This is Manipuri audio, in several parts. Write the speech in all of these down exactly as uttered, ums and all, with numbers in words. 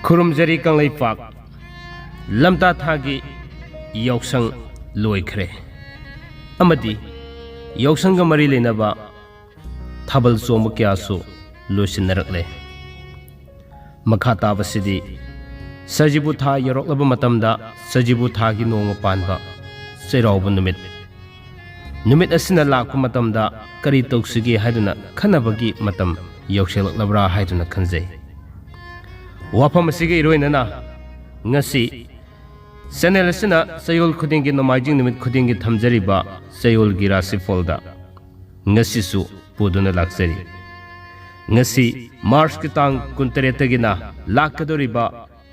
ꯈꯨꯔꯨꯝꯖꯔꯤ ꯀꯪꯂꯩꯄꯥꯛ꯫ ꯂꯝꯇꯥ ꯊꯥꯒꯤ ꯌꯥꯎꯁꯪ ꯂꯣꯏꯈ꯭ꯔꯦ ꯑꯃꯗꯤ ꯌꯥꯎꯁꯪꯒ ꯃꯔꯤ ꯂꯩꯅꯕ ꯊꯥꯕꯜ ꯆꯣꯡꯕ ꯀꯌꯥꯁꯨ ꯂꯣꯏꯁꯤꯟꯅꯔꯛꯂꯦ꯫ ꯃꯈꯥ ꯇꯥꯕꯁꯤꯗꯤ ꯁꯖꯤꯕꯨ ꯊꯥ ꯌꯧꯔꯛꯂꯕ ꯃꯇꯝꯗ ꯁꯖꯤꯕꯨ ꯊꯥꯒꯤ ꯅꯣꯡꯃ ꯄꯥꯟꯕ ꯆꯩꯔꯥꯎꯕ ꯅꯨꯃꯤꯠ꯫ ꯅꯨꯃꯤꯠ ꯑꯁꯤꯅ ꯂꯥꯛꯄ ꯃꯇꯝꯗ ꯀꯔꯤ ꯇꯧꯁꯤꯒꯦ ꯍꯥꯏꯗꯨꯅ ꯈꯟꯅꯕꯒꯤ ꯃꯇꯝ ꯌꯧꯁꯤꯜꯂꯛꯂꯕ꯭ꯔꯥ ꯍꯥꯏꯗꯨꯅ ꯈꯟꯖꯩ꯫ ꯋꯥꯐꯝ ꯑꯁꯤꯒ ꯏꯔꯣꯏꯅꯅ ꯉꯁꯤ ꯆꯦꯅꯦꯜ ꯑꯁꯤꯅ ꯆꯌꯣꯜ ꯈꯨꯗꯤꯡꯒꯤ ꯅꯣꯡꯃꯥꯏꯖꯤꯡ ꯅꯨꯃꯤꯠ ꯈꯨꯗꯤꯡꯒꯤ ꯊꯝꯖꯔꯤꯕ ꯆꯌꯣꯜꯒꯤ ꯔꯥꯁꯤꯐꯣꯜꯗ ꯉꯁꯤꯁꯨ ꯄꯨꯗꯨꯅ ꯂꯥꯛꯆꯔꯤ꯫ ꯉꯁꯤ ꯃꯥꯔꯆꯀꯤ ꯇꯥꯡ ꯀꯨꯟꯇꯔꯦꯠꯇꯒꯤꯅ ꯂꯥꯛꯀꯗꯧꯔꯤꯕ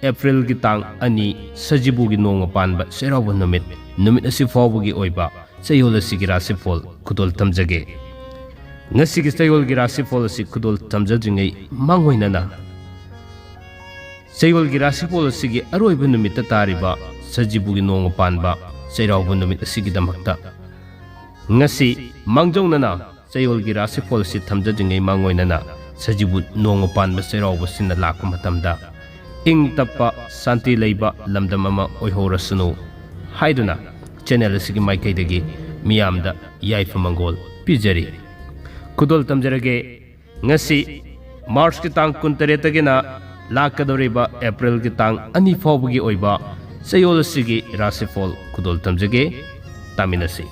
ꯑꯦꯄ꯭ꯔꯤꯜꯒꯤ ꯇꯥꯡ ꯑꯅꯤ ꯁꯖꯤꯕꯨꯒꯤ ꯅꯣꯡꯃ ꯄꯥꯟꯕ ꯆꯩꯔꯥꯎꯕ ꯅꯨꯃꯤꯠ, ꯅꯨꯃꯤꯠ ꯑꯁꯤ ꯐꯥꯎꯕꯒꯤ ꯑꯣꯏꯕ ꯆꯌꯣꯜ ꯑꯁꯤꯒꯤ ꯔꯥꯁꯤꯐꯣꯜ ꯈꯨꯗꯣꯜ ꯊꯝꯖꯒꯦ꯫ ꯉꯁꯤꯒꯤ ꯆꯌꯣꯜꯒꯤ ꯔꯥꯁꯤꯐꯣꯜ ꯑꯁꯤ ꯈꯨꯗꯣꯜ ꯊꯝꯖꯗ꯭ꯔꯤꯉꯩ ꯃꯥꯡꯑꯣꯏꯅꯅ ꯆꯌꯣꯜꯒꯤ ꯔꯥꯁꯤꯐꯣꯜ ꯑꯁꯤꯒꯤ ꯑꯔꯣꯏꯕ ꯅꯨꯃꯤꯠꯇ ꯇꯥꯔꯤꯕ ꯁꯖꯤꯕꯨꯒꯤ ꯅꯣꯡꯃ ꯄꯥꯟꯕ ꯆꯩꯔꯥꯎꯕ ꯅꯨꯃꯤꯠ ꯑꯁꯤꯒꯤꯗꯃꯛꯇ ꯉꯁꯤ ꯃꯥꯡꯖꯧꯅꯅ ꯆꯌꯣꯜꯒꯤ ꯔꯥꯁꯤꯐꯣꯜ ꯑꯁꯤ ꯊꯝꯖꯗ꯭ꯔꯤꯉꯩ ꯃꯥꯡꯑꯣꯏꯅꯅ ꯁꯖꯤꯕꯨ ꯅꯣꯡꯃ ꯄꯥꯟꯕ ꯆꯩꯔꯥꯎꯕꯁꯤꯅ ꯂꯥꯛꯄ ꯃꯇꯝꯗ ꯏꯪ ꯇꯞꯄ, ꯁꯥꯟꯇꯤ ꯂꯩꯕ ꯂꯝꯗꯝ ꯑꯃ ꯑꯣꯏꯍꯧꯔꯁꯅꯨ ꯍꯥꯏꯗꯨꯅ ꯆꯦꯅꯦꯜ ꯑꯁꯤꯒꯤ ꯃꯥꯏꯀꯩꯗꯒꯤ ꯃꯤꯌꯥꯝꯗ ꯌꯥꯏꯐ ꯃꯪꯒꯣꯜ ꯄꯤꯖꯔꯤ꯫ ꯈꯨꯗꯣꯜ ꯇꯝꯖꯔꯒꯦ꯫ ꯉꯁꯤ ꯃꯥꯔꯆꯀꯤ ꯇꯥꯡ ꯀꯨꯟꯇꯔꯦꯠꯇꯒꯤꯅ ꯂꯥꯛꯀꯗꯧꯔꯤꯕ ꯑꯦꯄ꯭ꯔꯤꯜꯒꯤ ꯇꯥꯡ ꯑꯅꯤ ꯐꯥꯎꯕꯒꯤ ꯑꯣꯏꯕ ꯆꯌꯣꯜ ꯑꯁꯤꯒꯤ ꯔꯥꯁꯤꯐꯣꯜ ꯈꯨꯗꯣꯜ ꯇꯝꯖꯒꯦ꯫ ꯇꯥꯃꯤꯟꯅꯁꯤ꯫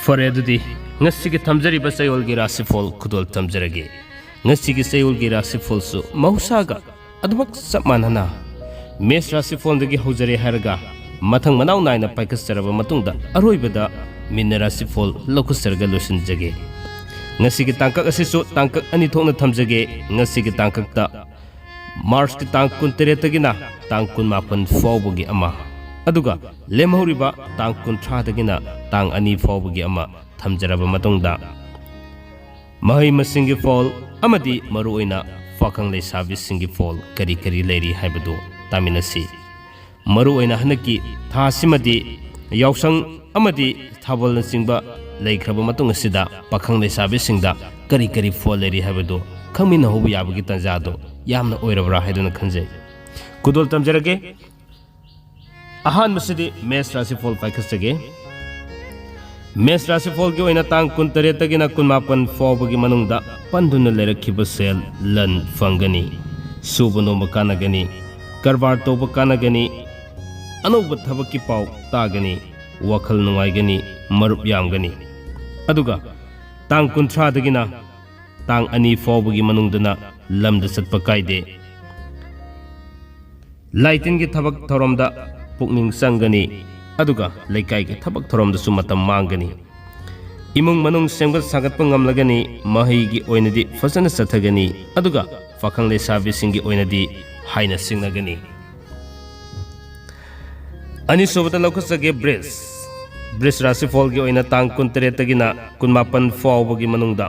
ꯐꯔꯦ, ꯑꯗꯨꯗꯤ ꯉꯁꯤꯒꯤ ꯊꯝꯖꯔꯤꯕ ꯆꯌꯣꯜꯒꯤ ꯔꯥꯁꯤꯐꯣꯜ ꯈꯨꯗꯣꯜ ꯇꯝꯖꯔꯒꯦ꯫ ꯉꯁꯤꯒꯤ ꯆꯌꯣꯜꯒꯤ ꯔꯥꯁꯤꯐꯣꯜꯁꯨ ꯃꯍꯧꯁꯥꯒ ꯑꯗꯨꯃꯛ ꯆꯞ ꯃꯥꯟꯅꯅ ꯃꯦꯁ ꯔꯥꯁꯤꯐꯣꯜꯗꯒꯤ ꯍꯧꯖꯔꯦ ꯍꯥꯏꯔꯒ ꯃꯊꯪ ꯃꯅꯥꯎ ꯅꯥꯏꯅ ꯄꯥꯏꯈꯠꯆꯔꯕ ꯃꯇꯨꯡꯗ ꯑꯔꯣꯏꯕꯗ ꯃꯤꯟꯅ ꯔꯥꯁꯤꯐꯣꯜ ꯂꯧꯈꯠꯆꯔꯒ ꯂꯣꯏꯁꯤꯟꯖꯒꯦ꯫ ꯉꯁꯤꯒꯤ ꯇꯥꯡꯀꯛ ꯑꯁꯤꯁꯨ ꯇꯥꯡꯀꯛ ꯑꯅꯤ ꯊꯣꯛꯅ ꯊꯝꯖꯒꯦ꯫ ꯉꯁꯤꯒꯤ ꯇꯥꯡꯀꯛꯇ ꯃꯥꯔꯆꯀꯤ ꯇꯥꯡ ꯀꯨꯟꯇꯔꯦꯠꯇꯒꯤꯅ ꯇꯥꯡ ꯀꯨꯟꯃꯥꯄꯟ ꯐꯥꯎꯕꯒꯤ ꯑꯃ, ꯑꯗꯨꯒ ꯂꯦꯝꯍꯧꯔꯤꯕ ꯇꯥꯡ ꯀꯨꯟꯊ꯭ꯔꯥꯗꯒꯤꯅ ꯇꯥꯡ ꯑꯅꯤ ꯐꯥꯎꯕꯒꯤ ꯑꯃ ꯊꯝꯖꯔꯕ ꯃꯇꯨꯡꯗ, ꯃꯍꯩ ꯃꯁꯤꯡꯒꯤ ꯐꯣꯜ ꯑꯃꯗꯤ ꯃꯔꯨꯑꯣꯏꯅ ꯄꯥꯈꯪ ꯂꯩꯁꯥꯕꯤꯁꯤꯡꯒꯤ ꯐꯣꯜ ꯀꯔꯤ ꯀꯔꯤ ꯂꯩꯔꯤ ꯍꯥꯏꯕꯗꯨ ꯇꯥꯃꯤꯟꯅꯁꯤ꯫ ꯃꯔꯨꯑꯣꯏꯅ ꯍꯟꯗꯛꯀꯤ ꯊꯥ ꯑꯁꯤꯃꯗꯤ ꯌꯥꯎꯁꯪ ꯑꯃꯗꯤ ꯊꯥꯕꯜꯅꯆꯤꯡꯕ ꯂꯩꯈ꯭ꯔꯕ ꯃꯇꯨꯡ ꯑꯁꯤꯗ ꯄꯥꯈꯪ ꯂꯩꯁꯥꯕꯤꯁꯤꯡꯗ ꯀꯔꯤ ꯀꯔꯤ ꯐꯣꯜ ꯂꯩꯔꯤ ꯍꯥꯏꯕꯗꯨ ꯈꯪꯃꯤꯟꯅꯍꯧꯕ ꯌꯥꯕꯒꯤ ꯇꯥꯟꯖꯥꯗꯨ ꯌꯥꯝꯅ ꯑꯣꯏꯔꯕ꯭ꯔꯥ ꯍꯥꯏꯗꯨꯅ ꯈꯟꯖꯩ꯫ ꯈꯨꯗꯣꯜ ꯇꯝꯖꯔꯒꯦ꯫ ꯑꯍꯥꯟꯕꯁꯤꯗꯤ ꯃꯦꯁ ꯔꯥꯁꯤꯐꯣꯜ ꯄꯥꯏꯈꯠꯆꯒꯦ꯫ ꯃꯦꯁ ꯔꯥꯁꯤꯐꯣꯜꯒꯤ ꯑꯣꯏꯅ ꯇꯥꯡ ꯀꯨꯟꯇꯔꯦꯠꯇꯒꯤꯅ ꯀꯨꯟꯃꯥꯄꯟ ꯐꯥꯎꯕꯒꯤ ꯃꯅꯨꯡꯗ ꯄꯟꯗꯨꯅ ꯂꯩꯔꯛꯈꯤꯕ ꯁꯦꯜ ꯂꯟ ꯐꯪꯒꯅꯤ, ꯁꯨꯕ ꯅꯣꯝꯕ ꯀꯥꯟꯅꯒꯅꯤ, ꯀꯔꯕꯥꯔ ꯇꯧꯕ ꯀꯥꯟꯅꯒꯅꯤ, ꯑꯅꯧꯕ ꯊꯕꯛꯀꯤ ꯄꯥꯎ ꯇꯥꯒꯅꯤ, ꯋꯥꯈꯜ ꯅꯨꯡꯉꯥꯏꯒꯅꯤ, ꯃꯔꯨꯞ ꯌꯥꯝꯒꯅꯤ꯫ ꯑꯗꯨꯒ ꯇꯥꯡ ꯀꯨꯟꯊ꯭ꯔꯥꯗꯒꯤꯅ ꯇꯥꯡ ꯑꯅꯤ ꯐꯥꯎꯕꯒꯤ ꯃꯅꯨꯡꯗꯅ ꯂꯝꯗ ꯆꯠꯄ ꯀꯥꯏꯗꯦ꯫ ꯂꯥꯏꯇꯤꯟꯒꯤ ꯊꯕꯛ ꯊꯧꯔꯝꯗ ꯄꯨꯛꯅꯤꯡ ꯆꯪꯒꯅꯤ, ꯑꯗꯨꯒ ꯂꯩꯀꯥꯏꯒꯤ ꯊꯕꯛ ꯊꯧꯔꯝꯗꯁꯨ ꯃꯇꯝ ꯃꯥꯡꯒꯅꯤ꯫ ꯏꯃꯨꯡ ꯃꯅꯨꯡ ꯁꯦꯝꯒꯠ ꯁꯥꯒꯠꯄ ꯉꯝꯂꯒꯅꯤ, ꯃꯍꯩꯒꯤ ꯑꯣꯏꯅꯗꯤ ꯐꯖꯅ ꯆꯠꯊꯒꯅꯤ, ꯑꯗꯨꯒ ꯄꯥꯈꯪ ꯂꯩꯁꯥꯕꯤꯁꯤꯡꯒꯤ ꯑꯣꯏꯅꯗꯤ ꯍꯥꯏꯅ ꯁꯤꯡꯅꯒꯅꯤ꯫ ꯑꯅꯤꯁꯨꯕꯗ ꯂꯧꯈꯠꯆꯒꯦ ꯕ꯭ꯔꯤꯖ꯫ ꯕ꯭ꯔꯤꯖ ꯔꯥꯁꯤꯐꯣꯜꯒꯤ ꯑꯣꯏꯅ ꯇꯥꯡ ꯀꯨꯟꯇꯔꯦꯠꯇꯒꯤꯅ ꯀꯨꯟꯃꯥꯄꯟ ꯐꯥꯎꯕꯒꯤ ꯃꯅꯨꯡꯗ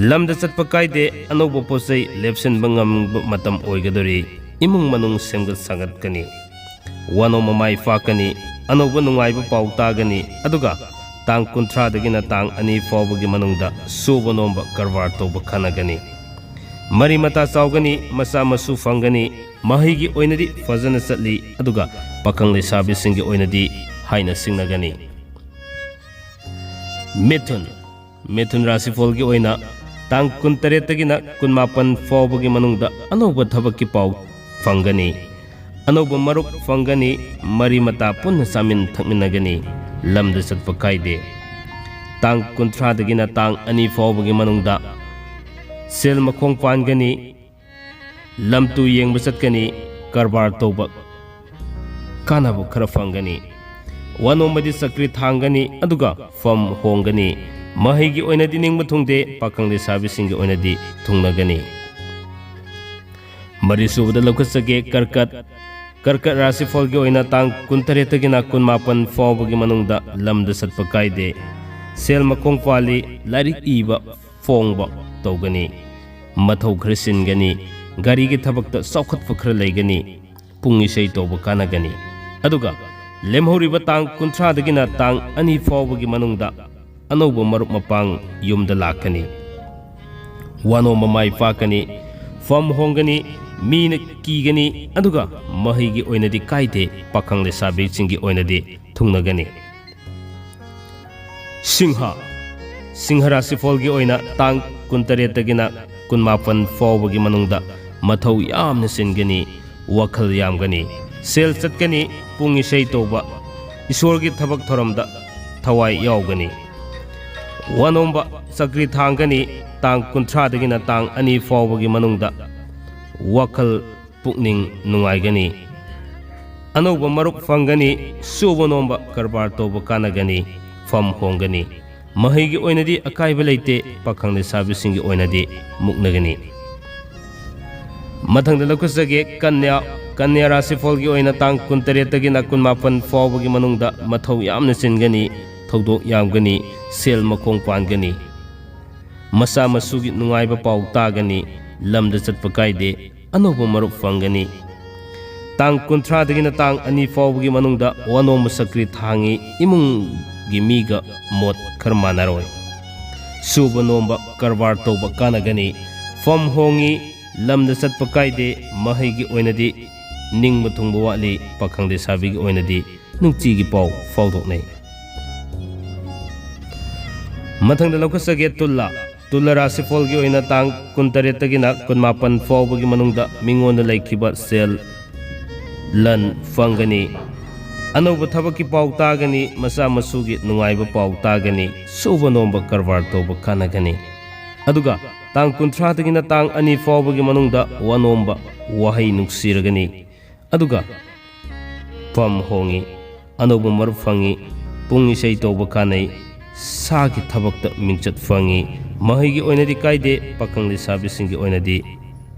ꯂꯝꯗ ꯆꯠꯄ ꯀꯥꯏꯗꯦ, ꯑꯅꯧꯕ ꯄꯣꯠ ꯆꯩ ꯂꯦꯞꯁꯤꯟꯕ ꯉꯝꯕ ꯃꯇꯝ ꯑꯣꯏꯒꯗꯧꯔꯤ꯫ ꯏꯃꯨꯡ ꯃꯅꯨꯡ ꯁꯦꯝꯒꯠ ꯁꯥꯒꯠꯀꯅꯤ, ꯋꯥꯅꯣꯝ ꯃꯃꯥꯏ ꯄꯥꯛꯀꯅꯤ, ꯑꯅꯧꯕ ꯅꯨꯡꯉꯥꯏꯕ ꯄꯥꯎ ꯇꯥꯒꯅꯤ, ꯑꯗꯨꯒ ꯇꯥꯡ ꯀꯨꯟꯊ꯭ꯔꯥꯗꯒꯤꯅ ꯇꯥꯡ ꯑꯅꯤ ꯐꯥꯎꯕꯒꯤ ꯃꯅꯨꯡꯗ ꯁꯨꯕ ꯅꯣꯝꯕ ꯀꯔꯕꯥꯔ ꯇꯧꯕ ꯈꯟꯅꯒꯅꯤ꯫ ꯃꯔꯤ ꯃꯇꯥ ꯆꯥꯎꯒꯅꯤ, ꯃꯆꯥ ꯃꯁꯨ ꯐꯪꯒꯅꯤ, ꯃꯍꯩꯒꯤ ꯑꯣꯏꯅꯗꯤ ꯐꯖꯅ ꯆꯠꯂꯤ, ꯑꯗꯨꯒ ꯄꯥꯈꯪ ꯂꯩꯁꯥꯕꯤꯁꯤꯡꯒꯤ ꯑꯣꯏꯅꯗꯤ ꯍꯥꯏꯅ ꯁꯤꯡꯅꯒꯅꯤ꯫ ꯃꯤꯊꯨꯟ꯫ ꯃꯤꯊꯨꯟ ꯔꯥꯁꯤꯐꯣꯜꯒꯤ ꯑꯣꯏꯅ ꯇꯥꯡ ꯀꯨꯟꯇꯔꯦꯠꯇꯒꯤꯅ ꯀꯨꯟꯃꯥꯄꯟ ꯐꯥꯎꯕꯒꯤ ꯃꯅꯨꯡꯗ ꯑꯅꯧꯕ ꯊꯕꯛꯀꯤ ꯄꯥꯎ ꯐꯪꯒꯅꯤ, ꯑꯅꯧꯕ ꯃꯔꯨꯞ ꯐꯪꯒꯅꯤ, ꯃꯔꯤ ꯃꯇꯥ ꯄꯨꯟꯅ ꯆꯥꯃꯤꯟ ꯊꯛꯃꯤꯟꯅꯒꯅꯤ, ꯂꯝꯗ ꯆꯠꯄ ꯀꯥꯏꯗꯦ꯫ ꯇꯥꯡ ꯀꯨꯟꯊ꯭ꯔꯥꯗꯒꯤꯅ ꯇꯥꯡ ꯑꯅꯤ ꯐꯥꯎꯕꯒꯤ ꯃꯅꯨꯡꯗ ꯁꯦꯜ ꯃꯈꯣꯡ ꯄꯥꯟꯒꯅꯤ, ꯂꯝ ꯇꯨ ꯌꯦꯡꯕ ꯆꯠꯀꯅꯤ, ꯀꯔꯕꯥꯔ ꯇꯧꯕ ꯀꯥꯟꯅꯕ ꯈꯔ ꯐꯪꯒꯅꯤ꯫ ꯋꯥꯅꯣꯝꯕꯗꯤ ꯆꯀ꯭ꯔꯤ ꯊꯥꯡꯒꯅꯤ, ꯑꯗꯨꯒ ꯐꯝ ꯍꯣꯡꯒꯅꯤ꯫ ꯃꯍꯩꯒꯤ ꯑꯣꯏꯅꯗꯤ ꯅꯤꯡꯕ ꯊꯨꯡꯗꯦ, ꯄꯥꯈꯪ ꯂꯩꯁꯥꯕꯤꯁꯤꯡꯒꯤ ꯑꯣꯏꯅꯗꯤ ꯊꯨꯡꯅꯒꯅꯤ꯫ ꯃꯔꯤꯁꯨꯕꯗ ꯂꯧꯈꯠꯆꯒꯦ ꯀꯔꯀꯠ꯫ ꯀꯔꯀꯠ ꯔꯥꯁꯤꯐꯣꯜꯒꯤ ꯑꯣꯏꯅ ꯇꯥꯡ ꯀꯨꯟꯇꯔꯦꯠꯇꯒꯤꯅ ꯀꯨꯟꯃꯥꯄꯟ ꯐꯥꯎꯕꯒꯤ ꯃꯅꯨꯡꯗ ꯂꯝꯗ ꯆꯠꯄ ꯀꯥꯏꯗꯦ꯫ ꯁꯦꯜ ꯃꯈꯣꯡ ꯄꯥꯜꯂꯤ, ꯂꯥꯏꯔꯤꯛ ꯏꯕ, ꯐꯣꯡꯕ ꯇꯧꯒꯅꯤ꯫ ꯃꯊꯧ ꯈꯔ ꯆꯤꯟꯒꯅꯤ꯫ ꯒꯥꯔꯤꯒꯤ ꯊꯕꯛꯇ ꯆꯥꯎꯈꯠꯄ ꯈꯔ ꯂꯩꯒꯅꯤ꯫ ꯄꯨꯡ ꯏꯁꯩ ꯇꯧꯕ ꯀꯥꯟꯅꯒꯅꯤ꯫ ꯑꯗꯨꯒ ꯂꯦꯝꯍꯧꯔꯤꯕ ꯇꯥꯡ ꯀꯨꯟꯊ꯭ꯔꯥꯗꯒꯤꯅ ꯇꯥꯡ ꯑꯅꯤ ꯐꯥꯎꯕꯒꯤ ꯃꯅꯨꯡꯗ ꯑꯅꯧꯕ ꯃꯔꯨꯞ ꯃꯄꯥꯡ ꯌꯨꯝꯗ ꯂꯥꯛꯀꯅꯤ꯫ ꯋꯥꯅꯣꯝꯕ ꯃꯥꯏ ꯄꯥꯛꯀꯅꯤ, ꯐꯝ ꯍꯣꯡꯒꯅꯤ, ꯃꯤꯅ ꯀꯤꯒꯅꯤ, ꯑꯗꯨꯒ ꯃꯍꯩꯒꯤ ꯑꯣꯏꯅꯗꯤ ꯀꯥꯏꯗꯦ, ꯄꯥꯈꯪ ꯂꯩꯁꯥꯕꯤꯁꯤꯡꯒꯤ ꯑꯣꯏꯅꯗꯤ ꯊꯨꯡꯅꯒꯅꯤ꯫ ꯁꯤꯡꯍ, ꯁꯤꯡꯍ ꯔꯥꯁꯤꯐꯣꯜꯒꯤ ꯑꯣꯏꯅ ꯇꯥꯡ ꯀꯨꯟꯇꯔꯦꯠꯇꯒꯤꯅ ꯀꯨꯟꯃꯥꯄꯟ ꯐꯥꯎꯕꯒꯤ ꯃꯅꯨꯡꯗ ꯃꯊꯧ ꯌꯥꯝꯅ ꯆꯤꯟꯒꯅꯤ, ꯋꯥꯈꯜ ꯌꯥꯝꯒꯅꯤ, ꯁꯦꯜ ꯆꯠꯀꯅꯤ, ꯄꯨꯡ ꯏꯁꯩ ꯇꯧꯕ, ꯏꯁꯣꯔꯒꯤ ꯊꯕꯛ ꯊꯧꯔꯝꯗ ꯊꯋꯥꯏ ꯌꯥꯎꯒꯅꯤ꯫ ꯋꯥꯅꯣꯝꯕ ꯆꯀ꯭ꯔꯤ ꯊꯥꯡꯒꯅꯤ, ꯇꯥꯡ ꯀꯨꯟꯊ꯭ꯔꯥꯗꯒꯤꯅ ꯇꯥꯡ ꯑꯅꯤ ꯐꯥꯎꯕꯒꯤ ꯃꯅꯨꯡꯗ ꯋꯥꯈꯜ ꯄꯨꯛꯅꯤꯡ ꯅꯨꯡꯉꯥꯏꯒꯅꯤ꯫ ꯑꯅꯧꯕ ꯃꯔꯨꯞ ꯐꯪꯒꯅꯤ, ꯁꯨꯕ ꯅꯣꯝꯕ ꯀꯔꯕꯥꯔ ꯇꯧꯕ ꯀꯥꯟꯅꯒꯅꯤ, ꯐꯝ ꯍꯣꯡꯒꯅꯤ꯫ ꯃꯍꯩꯒꯤ ꯑꯣꯏꯅꯗꯤ ꯑꯀꯥꯏꯕ ꯂꯩꯇꯦ, ꯄꯥꯈꯪ ꯂꯩꯁꯥꯕꯤꯁꯤꯡꯒꯤ ꯑꯣꯏꯅꯗꯤ ꯃꯨꯛꯅꯒꯅꯤ꯫ ꯃꯊꯪꯗ ꯂꯧꯈꯠꯆꯒꯦ ꯀꯟꯌꯥ꯫ ꯀꯟꯌꯥ ꯔꯥꯁꯤꯐꯣꯜꯒꯤ ꯑꯣꯏꯅ ꯇꯥꯡ ꯀꯨꯟꯇꯔꯦꯠꯇꯒꯤꯅ ꯀꯨꯟꯃꯥꯄꯟ ꯐꯥꯎꯕꯒꯤ ꯃꯅꯨꯡꯗ ꯃꯊꯧ ꯌꯥꯝꯅ ꯆꯤꯟꯒꯅꯤ, ꯊꯧꯗꯣꯛ ꯌꯥꯝꯒꯅꯤ, ꯁꯦꯜ ꯃꯈꯣꯡ ꯄꯥꯟꯒꯅꯤ꯫ ꯃꯆꯥ ꯃꯁꯨꯒꯤ ꯅꯨꯡꯉꯥꯏꯕ ꯄꯥꯎ ꯇꯥꯒꯅꯤ, ꯂꯝꯗ ꯆꯠꯄ ꯀꯥꯏꯗꯦ, ꯑꯅꯧꯕ ꯃꯔꯨꯞ ꯐꯪꯒꯅꯤ꯫ ꯇꯥꯡ ꯀꯨꯟꯊ꯭ꯔꯥꯗꯒꯤꯅ ꯇꯥꯡ ꯑꯅꯤ ꯐꯥꯎꯕꯒꯤ ꯃꯅꯨꯡꯗ ꯋꯥꯅꯣꯝꯕ ꯆꯀ꯭ꯔꯤ ꯊꯥꯡꯉꯤ ꯏꯃꯨꯡꯒꯤ ꯃꯤꯒ ꯃꯣꯠ ꯈꯔ ꯃꯥꯟꯅꯔꯣꯏ꯫ ꯁꯨꯕ ꯅꯣꯝꯕ ꯀꯔꯕꯥꯔ ꯇꯧꯕ ꯀꯥꯟꯅꯒꯅꯤ꯫ ꯐꯝ ꯍꯣꯡꯉꯤ, ꯂꯝꯗ ꯆꯠꯄ ꯀꯥꯏꯗꯦ, ꯃꯍꯩꯒꯤ ꯑꯣꯏꯅꯗꯤ ꯅꯤꯡꯕ ꯊꯨꯡꯕ ꯋꯥꯠꯂꯤ, ꯄꯥꯈꯪ ꯂꯩꯁꯥꯕꯤꯒꯤ ꯑꯣꯏꯅꯗꯤ ꯅꯨꯡꯇꯤꯒꯤ ꯄꯥꯎ ꯐꯥꯎꯗꯣꯛꯅꯩ꯫ ꯃꯊꯪꯗ ꯂꯧꯈꯠꯆꯒꯦ ꯇꯨꯂꯥ꯫ ꯇꯨꯂꯥ ꯔꯥꯁꯤꯐꯣꯜꯒꯤ ꯑꯣꯏꯅ ꯇꯥꯡ ꯀꯨꯟꯇꯔꯦꯠꯇꯒꯤꯅ ꯀꯨꯟꯃꯥꯄꯟ ꯐꯥꯎꯕꯒꯤ ꯃꯅꯨꯡꯗ ꯃꯤꯉꯣꯟꯗ ꯂꯩꯈꯤꯕ ꯁꯦꯜ ꯂꯟ ꯐꯪꯒꯅꯤ꯫ ꯑꯅꯧꯕ ꯊꯕꯛꯀꯤ ꯄꯥꯎ ꯇꯥꯒꯅꯤ, ꯃꯆꯥ ꯃꯁꯨꯒꯤ ꯅꯨꯡꯉꯥꯏꯕ ꯄꯥꯎ ꯇꯥꯒꯅꯤ, ꯁꯨꯕ ꯅꯣꯝꯕ ꯀꯔꯕꯥꯔ ꯇꯧꯕ ꯀꯥꯟꯅꯒꯅꯤ꯫ ꯑꯗꯨꯒ ꯇꯥꯡ ꯀꯨꯟꯊ꯭ꯔꯥꯗꯒꯤꯅ ꯇꯥꯡ ꯑꯅꯤ ꯐꯥꯎꯕꯒꯤ ꯃꯅꯨꯡꯗ ꯋꯥꯅꯣꯝꯕ ꯋꯥꯍꯩ ꯅꯨꯡꯁꯤꯔꯒꯅꯤ꯫ ꯑꯗꯨꯒ ꯐꯝ ꯍꯣꯡꯉꯤ, ꯑꯅꯧꯕ ꯃꯔꯨꯞ ꯐꯪꯉꯤ, ꯄꯨꯡ ꯏꯁꯩ ꯇꯧꯕ ꯀꯥꯟꯅꯩ, ꯁꯥꯒꯤ ꯊꯕꯛꯇ ꯃꯤꯡꯆꯠ ꯐꯪꯉꯤ, ꯃꯍꯩꯒꯤ ꯑꯣꯏꯅꯗꯤ ꯀꯥꯏꯗꯦ, ꯄꯥꯈꯪ ꯂꯩꯁꯥꯕꯤꯁꯤꯡꯒꯤ ꯑꯣꯏꯅꯗꯤ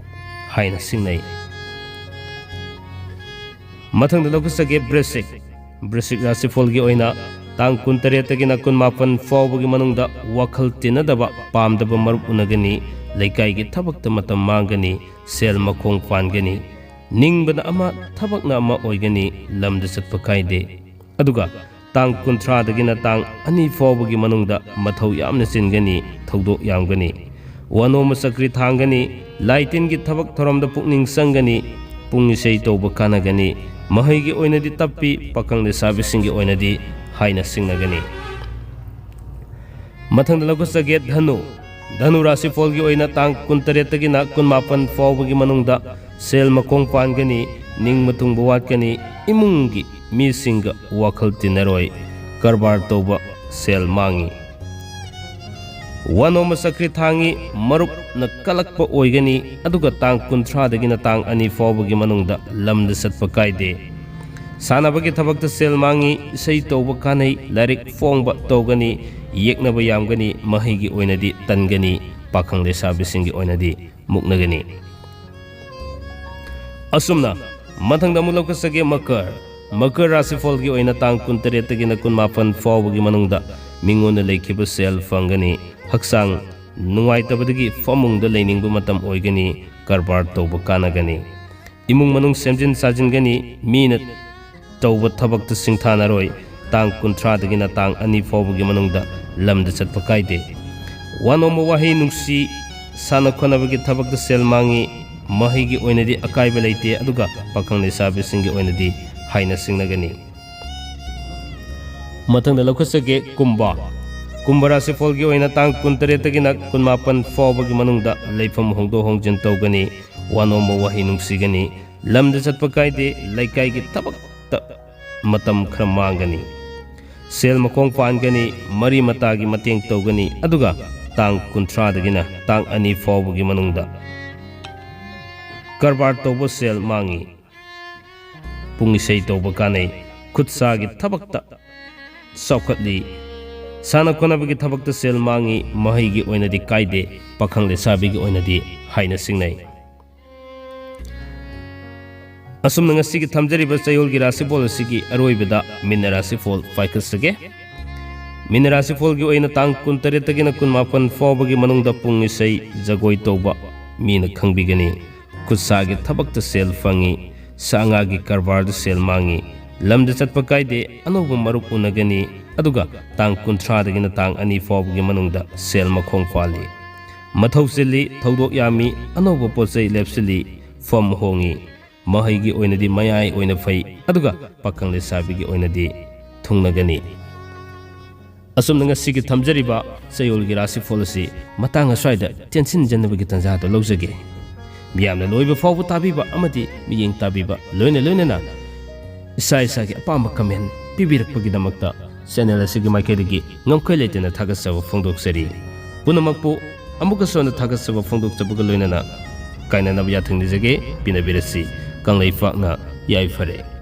ꯍꯥꯏꯅ ꯁꯤꯡꯅꯩ꯫ ꯃꯊꯪꯗ ꯂꯧꯈꯠꯆꯒꯦ ꯕ꯭ꯔꯦꯁꯤꯛ꯫ ꯕ꯭ꯔꯦꯁꯤꯛ ꯔꯥꯁꯤꯐꯣꯜꯒꯤ ꯑꯣꯏꯅ ꯇꯥꯡ ꯀꯨꯟꯇꯔꯦꯠꯇꯒꯤꯅ ꯀꯨꯟꯃꯥꯄꯟ ꯐꯥꯎꯕꯒꯤ ꯃꯅꯨꯡꯗ ꯋꯥꯈꯜ ꯇꯤꯟꯅꯗꯕ, ꯄꯥꯝꯗꯕ ꯃꯔꯨꯞ ꯎꯅꯒꯅꯤ, ꯂꯩꯀꯥꯏꯒꯤ ꯊꯕꯛꯇ ꯃꯇꯝ ꯃꯥꯡꯒꯅꯤ, ꯁꯦꯜ ꯃꯈꯣꯡ ꯄꯥꯟꯒꯅꯤ, ꯅꯤꯡꯕꯅ ꯑꯃ, ꯊꯕꯛꯅ ꯑꯃ ꯑꯣꯏꯒꯅꯤ, ꯂꯝꯗ ꯆꯠꯄ ꯀꯥꯏꯗꯦ꯫ ꯑꯗꯨꯒ ꯇꯥꯡ ꯀꯨꯟꯊ꯭ꯔꯥꯗꯒꯤꯅ ꯇꯥꯡ ꯑꯅꯤ ꯐꯥꯎꯕꯒꯤ ꯃꯅꯨꯡꯗ ꯃꯊꯧ ꯌꯥꯝꯅ ꯆꯤꯟꯒꯅꯤ, ꯊꯧꯗꯣꯛ ꯌꯥꯝꯒꯅꯤ꯫ ꯋꯥꯅꯣꯝꯕ ꯆꯀ꯭ꯔꯤ ꯊꯥꯡꯒꯅꯤ, ꯂꯥꯏ ꯇꯤꯟꯒꯤ ꯊꯕꯛ ꯊꯧꯔꯝꯗ ꯄꯨꯛꯅꯤꯡ ꯆꯪꯒꯅꯤ, ꯄꯨꯡ ꯏꯁꯩ ꯇꯧꯕ ꯀꯥꯟꯅꯒꯅꯤ꯫ ꯃꯍꯩꯒꯤ ꯑꯣꯏꯅꯗꯤ ꯇꯞꯄꯤ, ꯄꯥꯈꯪ ꯂꯩꯁꯥꯕꯤꯁꯤꯡꯒꯤ ꯑꯣꯏꯅꯗꯤ ꯍꯥꯏꯅ ꯁꯤꯡꯅꯒꯅꯤ꯫ ꯃꯊꯪꯗ ꯂꯧꯈꯠꯆꯒꯦ ꯙꯅꯨ꯫ ꯙꯅꯨ ꯔꯥꯁꯤꯐꯣꯜꯒꯤ ꯑꯣꯏꯅ ꯇꯥꯡ ꯀꯨꯟꯇꯔꯦꯠꯇꯒꯤꯅ ꯀꯨꯟꯃꯥꯄꯟ ꯐꯥꯎꯕꯒꯤ ꯃꯅꯨꯡꯗ ꯁꯦꯜ ꯃꯈꯣꯡ ꯄꯥꯟꯒꯅꯤ, ꯅꯤꯡꯕ ꯊꯨꯡꯕ ꯋꯥꯠꯀꯅꯤ, ꯏꯃꯨꯡꯒꯤ ꯃꯤꯁꯤꯡꯒ ꯋꯥꯈꯜ ꯇꯤꯟꯅꯔꯣꯏ, ꯀꯔꯕꯥꯔ ꯇꯧꯕ ꯁꯦꯜ ꯃꯥꯡꯉꯤ꯫ ꯋꯥꯅꯣꯝꯕ ꯆꯀ꯭ꯔꯤ ꯊꯥꯡꯉꯤ, ꯃꯔꯨꯞꯅ ꯀꯜꯂꯛꯄ ꯑꯣꯏꯒꯅꯤ, ꯑꯗꯨꯒ ꯇꯥꯡ ꯀꯨꯟꯊ꯭ꯔꯥꯗꯒꯤꯅ ꯇꯥꯡ ꯑꯅꯤ ꯐꯥꯎꯕꯒꯤ ꯃꯅꯨꯡꯗ ꯂꯝꯗ ꯆꯠꯄ ꯀꯥꯏꯗꯦ꯫ ꯁꯥꯟꯅꯕꯒꯤ ꯊꯕꯛꯇ ꯁꯦꯜ ꯃꯥꯡꯉꯤ, ꯏꯁꯩ ꯇꯧꯕ ꯀꯥꯟꯅꯩ, ꯂꯥꯏꯔꯤꯛ ꯐꯣꯡꯕ ꯇꯧꯒꯅꯤ, ꯌꯦꯛꯅꯕ ꯌꯥꯝꯒꯅꯤ, ꯃꯍꯩꯒꯤ ꯑꯣꯏꯅꯗꯤ ꯇꯟꯒꯅꯤ, ꯄꯥꯈꯪ ꯂꯩꯁꯥꯕꯤꯁꯤꯡꯒꯤ ꯑꯣꯏꯅꯗꯤ ꯃꯨꯛꯅꯒꯅꯤ꯫ ꯑꯁꯨꯝꯅ ꯃꯊꯪꯗ ꯑꯃꯨꯛ ꯂꯧꯈꯠꯆꯒꯦ ꯃꯀꯔ꯫ ꯃꯀꯔ ꯔꯥꯁꯤꯐꯣꯜꯒꯤ ꯑꯣꯏꯅ ꯇꯥꯡ ꯀꯨꯟꯇꯔꯦꯠꯇꯒꯤꯅ ꯀꯨꯟꯃꯥꯄꯟ ꯐꯥꯎꯕꯒꯤ ꯃꯅꯨꯡꯗ ꯃꯤꯉꯣꯟꯗ ꯂꯩꯈꯤꯕ ꯁꯦꯜ ꯐꯪꯒꯅꯤ, ꯍꯛꯆꯥꯡ ꯅꯨꯡꯉꯥꯏꯇꯕꯗꯒꯤ ꯐꯃꯨꯡꯗ ꯂꯩꯅꯤꯡꯕ ꯃꯇꯝ ꯑꯣꯏꯒꯅꯤ, ꯀꯔꯕꯥꯔ ꯇꯧꯕ ꯀꯥꯟꯅꯒꯅꯤ꯫ ꯏꯃꯨꯡ ꯃꯅꯨꯡ ꯁꯦꯝꯖꯤꯟ ꯁꯥꯖꯤꯟꯒꯅꯤ, ꯃꯤꯅ ꯇꯧꯕ ꯊꯕꯛꯇ ꯁꯤꯡꯊꯥꯅꯔꯣꯏ꯫ ꯇꯥꯡ ꯀꯨꯟꯊ꯭ꯔꯥꯗꯒꯤꯅ ꯇꯥꯡ ꯑꯅꯤ ꯐꯥꯎꯕꯒꯤ ꯃꯅꯨꯡꯗ ꯂꯝꯗ ꯆꯠꯄ ꯀꯥꯏꯗꯦ꯫ ꯋꯥꯅꯣꯝꯕ ꯋꯥꯍꯩ ꯅꯨꯡꯁꯤ, ꯁꯥꯟꯅ ꯈꯣꯠꯅꯕꯒꯤ ꯊꯕꯛꯇ ꯁꯦꯜ ꯃꯥꯡꯉꯤ, ꯃꯍꯩꯒꯤ ꯑꯣꯏꯅꯗꯤ ꯑꯀꯥꯏꯕ ꯂꯩꯇꯦ, ꯑꯗꯨꯒ ꯄꯥꯈꯪ ꯂꯩꯁꯥꯕꯤꯁꯤꯡꯒꯤ ꯑꯣꯏꯅꯗꯤ ꯍꯥꯏꯅ ꯁꯤꯡꯅꯒꯅꯤ꯫ ꯃꯊꯪꯗ ꯂꯧꯈꯠꯆꯒꯦ ꯀꯨꯝꯚ꯫ ꯀꯨꯝꯚ ꯔꯥꯁꯤꯐꯣꯜꯒꯤ ꯑꯣꯏꯅ ꯇꯥꯡ ꯀꯨꯟꯇꯔꯦꯠꯇꯒꯤꯅ ꯀꯨꯟꯃꯥꯄꯟ ꯐꯥꯎꯕꯒꯤ ꯃꯅꯨꯡꯗ ꯂꯩꯐꯝ ꯍꯣꯡꯗꯣꯛ ꯍꯣꯡꯖꯤꯟ ꯇꯧꯒꯅꯤ, ꯋꯥꯅꯣꯝꯕ ꯋꯥꯍꯩ ꯅꯨꯡꯁꯤꯒꯅꯤ, ꯂꯝꯗ ꯆꯠꯄ ꯀꯥꯏꯗꯦ, ꯂꯩꯀꯥꯏꯒꯤ ꯊꯕꯛꯇ ꯃꯇꯝ ꯈꯔ ꯃꯥꯡꯒꯅꯤ꯫ ꯁꯦꯜ ꯃꯈꯣꯡ ꯄꯥꯟꯒꯅꯤ, ꯃꯔꯤ ꯃꯇꯥꯒꯤ ꯃꯇꯦꯡ ꯇꯧꯒꯅꯤ, ꯑꯗꯨꯒ ꯇꯥꯡ ꯀꯨꯟꯊ꯭ꯔꯥꯗꯒꯤꯅ ꯇꯥꯡ ꯑꯅꯤ ꯐꯥꯎꯕꯒꯤ ꯃꯅꯨꯡꯗ ꯀꯔꯕꯥꯔ ꯇꯧꯕ ꯁꯦꯜ ꯃꯥꯡꯉꯤ꯫ ꯄꯨꯡ ꯏꯁꯩ ꯇꯧꯕ ꯀꯥꯟꯅꯩ, ꯈꯨꯠ ꯁꯥꯒꯤ ꯊꯕꯛꯇ ꯆꯥꯎꯈꯠꯂꯤ꯫ ꯁꯥꯟꯅ ꯈꯣꯠꯅꯕꯒꯤ ꯊꯕꯛꯇ ꯁꯦꯜ ꯃꯥꯡꯉꯤ, ꯃꯍꯩꯒꯤ ꯑꯣꯏꯅꯗꯤ ꯀꯥꯏꯗꯦ, ꯄꯥꯈꯪ ꯂꯩꯁꯥꯕꯤꯒꯤ ꯑꯣꯏꯅꯗꯤ ꯍꯥꯏꯅ ꯁꯤꯡꯅꯩ꯫ ꯑꯁꯨꯝꯅ ꯉꯁꯤꯒꯤ ꯊꯝꯖꯔꯤꯕ ꯆꯌꯣꯜꯒꯤ ꯔꯥꯁꯤꯐꯣꯜ ꯑꯁꯤꯒꯤ ꯑꯔꯣꯏꯕꯗ ꯃꯤꯟꯅ ꯔꯥꯁꯤꯐꯣꯜ ꯄꯥꯏꯈꯠꯆꯒꯦ꯫ ꯃꯤꯟꯅ ꯔꯥꯁꯤꯐꯣꯜꯒꯤ ꯑꯣꯏꯅ ꯇꯥꯡ ꯀꯨꯟꯇꯔꯦꯠꯇꯒꯤꯅ ꯀꯨꯟꯃꯥꯄꯟ ꯐꯥꯎꯕꯒꯤ ꯃꯅꯨꯡꯗ ꯄꯨꯡ ꯏꯁꯩ, ꯖꯒꯣꯏ ꯇꯧꯕ ꯃꯤꯅ ꯈꯪꯕꯤꯒꯅꯤ꯫ ꯈꯨꯠꯁꯥꯒꯤ ꯊꯕꯛꯇ ꯁꯦꯜ ꯐꯪꯉꯤ, ꯁꯥ ꯉꯥꯒꯤ ꯀꯔꯕꯥꯔꯗ ꯁꯦꯜ ꯃꯥꯡꯉꯤ, ꯂꯝꯗ ꯆꯠꯄ ꯀꯥꯏꯗꯦ, ꯑꯅꯧꯕ ꯃꯔꯨꯞ ꯎꯅꯒꯅꯤ, ꯑꯗꯨꯒ ꯇꯥꯡ ꯀꯨꯟꯊ꯭ꯔꯥꯗꯒꯤꯅ ꯇꯥꯡ ꯑꯅꯤ ꯐꯥꯎꯕꯒꯤ ꯃꯅꯨꯡꯗ ꯁꯦꯜ ꯃꯈꯣꯡ ꯄꯥꯜꯂꯤ꯫ ꯃꯊꯧ ꯆꯤꯜꯂꯤ, ꯊꯧꯗꯣꯛ ꯌꯥꯝꯃꯤ, ꯑꯅꯧꯕ ꯄꯣꯠ ꯆꯩ ꯂꯦꯞꯁꯤꯜꯂꯤ, ꯐꯝ ꯍꯣꯡꯉꯤ꯫ ꯃꯍꯩꯒꯤ ꯑꯣꯏꯅꯗꯤ ꯃꯌꯥꯏ ꯑꯣꯏꯅ ꯐꯩ, ꯑꯗꯨꯒ ꯄꯥꯈꯪ ꯂꯩꯁꯥꯕꯤꯒꯤ ꯑꯣꯏꯅꯗꯤ ꯊꯨꯡꯅꯒꯅꯤ꯫ ꯑꯁꯨꯝꯅ ꯉꯁꯤꯒꯤ ꯊꯝꯖꯔꯤꯕ ꯆꯌꯣꯜꯒꯤ ꯔꯥꯁꯤꯐꯣꯜ ꯑꯁꯤ ꯃꯇꯥꯡ ꯑꯁ꯭ꯋꯥꯏꯗ ꯇꯦꯟꯁꯤꯟꯖꯅꯕꯒꯤ ꯇꯥꯟꯖꯥꯗꯨ ꯂꯧꯖꯒꯦ꯫ ꯃꯤꯌꯥꯝꯅ ꯂꯣꯏꯕ ꯐꯥꯎꯕ ꯇꯥꯕꯤꯕ ꯑꯃꯗꯤ ꯃꯤꯠꯌꯦꯡ ꯇꯥꯕꯤꯕ, ꯂꯣꯏꯅ ꯂꯣꯏꯅꯅ ꯏꯁꯥ ꯏꯁꯥꯒꯤ ꯑꯄꯥꯝꯕ ꯀꯃꯦꯟ ꯄꯤꯕꯤꯔꯛꯄꯒꯤꯗꯃꯛꯇ ꯆꯦꯅꯦꯜ ꯑꯁꯤꯒꯤ ꯃꯥꯏꯀꯩꯗꯒꯤ ꯉꯝꯈꯩ ꯂꯩꯇꯅ ꯊꯥꯒꯠꯆꯕ ꯐꯣꯡꯗꯣꯛꯆꯔꯤ꯫ ꯄꯨꯝꯅꯃꯛꯄꯨ ꯑꯃꯨꯛꯀꯁꯨ ꯍꯟꯅ ꯊꯥꯒꯠꯆꯕ ꯐꯣꯡꯗꯣꯛꯆꯕꯒ ꯂꯣꯏꯅꯅ ꯀꯥꯏꯅꯅꯕ ꯌꯥꯊꯪ ꯅꯤꯖꯒꯦ꯫ ꯄꯤꯅꯕꯤꯔꯁꯤ꯫ ꯀꯪꯂꯩꯄꯥꯛꯅ ꯌꯥꯏꯐꯔꯦ꯫